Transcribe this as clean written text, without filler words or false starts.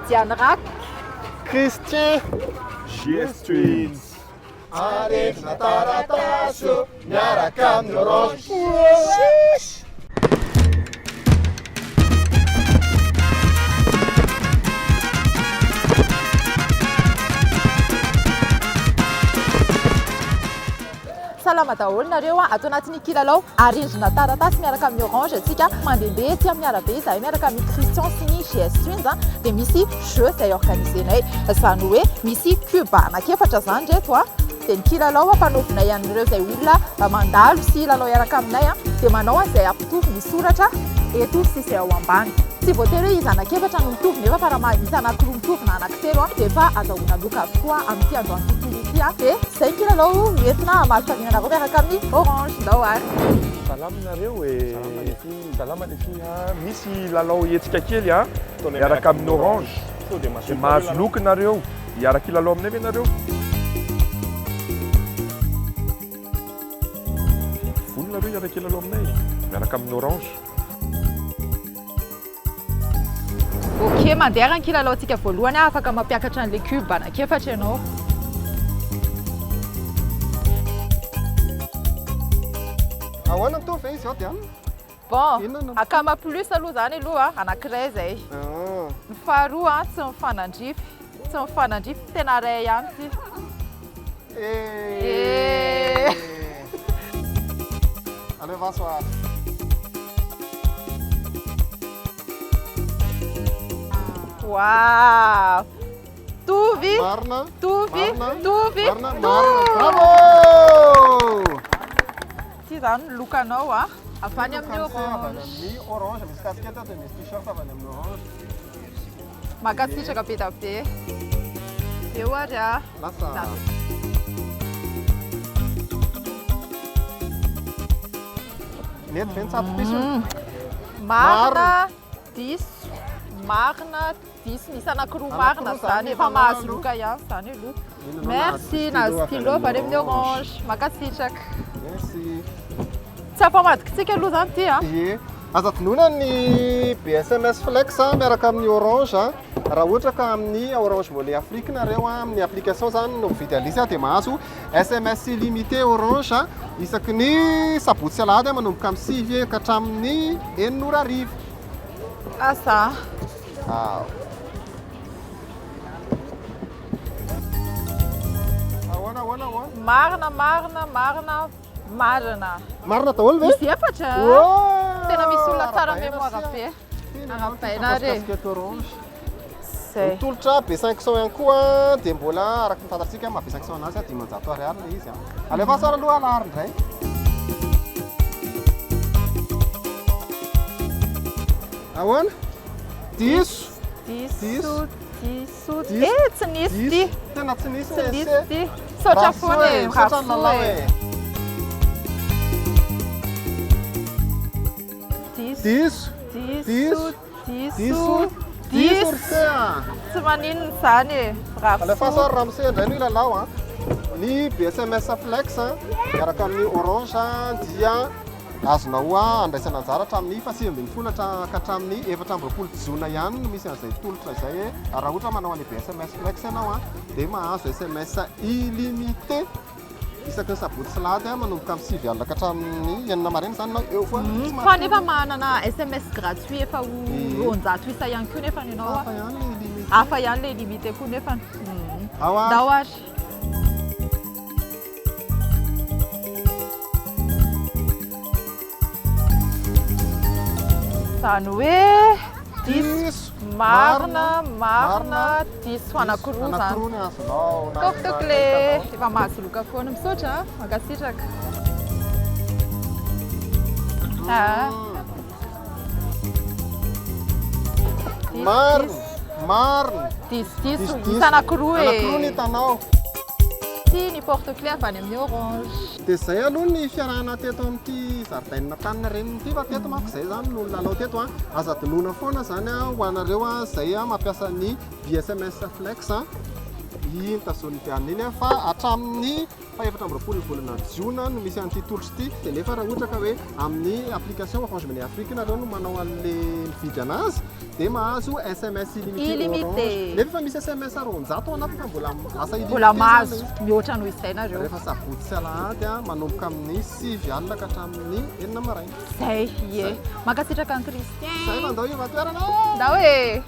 Diane Rack. Christian. JS Twins. Arendrina taratasy ô, miaraka amin'ny Orange. Salama daholo nareo a, ato anatin'ny kilalao arendrina taratasy miaraka amin'ny Orange antsika mandehandeha ety amin'ny arabe izahay miaraka amin'ny Christian sy ny GS Twins a, dia misy jeu izay organiser-nay, izany hoe misy cube anankiefatra izany ireto a, dia ny kilalao ampanaovinay an'ireo izay olona mandalo sy hilalao hiaraka aminay a, dia manao an'izay hampitovy ny soratra eto sy izay ao ambany. Tsy voatery hoe iza anankiefatra no mitovy nefa fa raha misy anankiroa mitovy na anankitelo dia efa azahoana loka avokoa amin'ity androany tontolo ity a. Dia izay ny kilalao entina hamaly fahalianana anareo miaraka amin'ny Orange. Ndao ary. Salama nareo e. Salama les filles. Salama les filles a. Misy lalao hetsika kely a, miaraka amin'ny Orange. Dia mahazo loka nareo. Hiaraka hilalao aminay ve nareo? Vonona nareo hiaraka hilalao aminay miaraka amin'ny Orange? Ok, mandeha ary ny kilalaontsika voalohany, afaka mampiakatra an'ilay cube anankiefatra ianao. Ahoana mitovy ve izy ao Diana? Bon, Inona no- akama plus aloha izany aloha, anankiray izay. Ah. Ny faharoa tsy mifanandrify, tsy mifanandrify, tena iray ihany ity. Eh. Alefaso ary. Waouh! Tovy, Marina. tovy, Marina. tovy, Marina. tovy. Marina. Bravo! Ity izany ny lokanao a, avy any amin'ny Lokan'se avy any orange. amin'ny orange. Misy casquette dia misy t-shirt avy any amin'ny orange. Mankasitraka be dia be. Eo ary a. Lasa. Nety ve ny tsato-piso? Marina, diso, marina, diso. Misy anankiroa marina izany, efa mahazo loka ihany izany aloha. Merci, nahazo stylo avy any amin'ny Orange. Mankasitraka. Merci. Tsy afamadikitsika aloha izany ity a. Ie. Aza adinoina ny BSMS Flex miaraka amin'ny Orange. Raha ohatra ka amin'ny Orange Money Afrique nareo amin'ny application izany no mividy an'ilay izy dia mahazo SMS illimité Orange isaky ny sabotsy sy alahady manomboka amin'ny 9 ka hatramin'ny 6 ora hariva. Asa. Ahoana, ahoana, ahoana? Marina, marina, marina, marina. Marina daholo ve? Misy efatra. Oh! Tena misy olona tsara Arahabaina mémoire sia. be. Tena Arahabaina re. Casquette orange. Zay. Ny tolotra B500 ihany koa dia mbola araka ny fantatsika maha B500 anazy 500 ariary ilay izy. Alefaso ary aloha alahary indray. Ahoana? Diso. Diso, diso. Diso. Eh, tsy nisy ity. Diso. Tena tsy nisy Tsy ny nisy essai. ity. Misaotra foana e, Misaotra ny mirary soa lalao e. e. Diso, Diso. diso, Diso. diso, Diso diso. ry se a. Tsy maninona izany e. Mirary Alefaso soa. ary ramose indray no hilalao a. Ny BSMS Flex miaraka amin'ny Orange dia azonao andraisana anjara hatramin'ny faha 19 ka hatramin'ny 24 jona ihany no misy an'izay tolotra izay e. Raha ohatra manao an'ilay BSMS Flex ianao a, dia mahazo SMS illimité isaky ny sabotsy sy alahady manomboka amin'ny 9 alina ka hatramin'ny 6 maraina izany ianao eo foana. Tsy Fa mahazo nefa manana SMS gratuit efa ho 200 isa ihany koa nefa ianao a. Hafa ihany ilay illimité. Hafa ihany ilay illimité koa nefa. Ao ary. Ndao ary. Izany hoe diso, marina, marina, diso anankiroa izany. Anankiroa ny azonao. na Toky na le, hitanao. efa mahazo loka foana. Misaotra, mankasitraka. Ah. Diso, Marina, diso. marina. Diso, diso, Diso, diso. misy anankiroa e. Anankiroa ny hitanao. Ity ny porte-clés avy any amin'ny Orange. Dia izay aloha ny fiarahana teto amin'ity zaridaina Antaninarenina ity, fa teto manko izay izany no nilalao teto a. Aza adinoina foana izany a, ho anareo a, izay a mampiasa ny BSMS Flex a. Iny tazonin'i Diana iny fa hatramin'ny faha 24 ny volana jona no misy an'ity tolotra ity. Dia nefa raha ohatra ka hoe amin'ny application Orange Money Afrique nareo no manao an'le mividy anazy, dia mahazo SMS illimité. Illimité. Orange. Nefa efa misy SMS 200 ao anaty fa mbola lasa illimité Mbola zany mahazo ilay izy. Mihoatra noho izay nareo. Rehefa sabotsy sy alahady manomboka amin'ny 9 alina ka hatramin'ny 6 maraina. Zay, ie. Mankasitraka an'i Christian. Zay, mandao io toerana. Ndao e.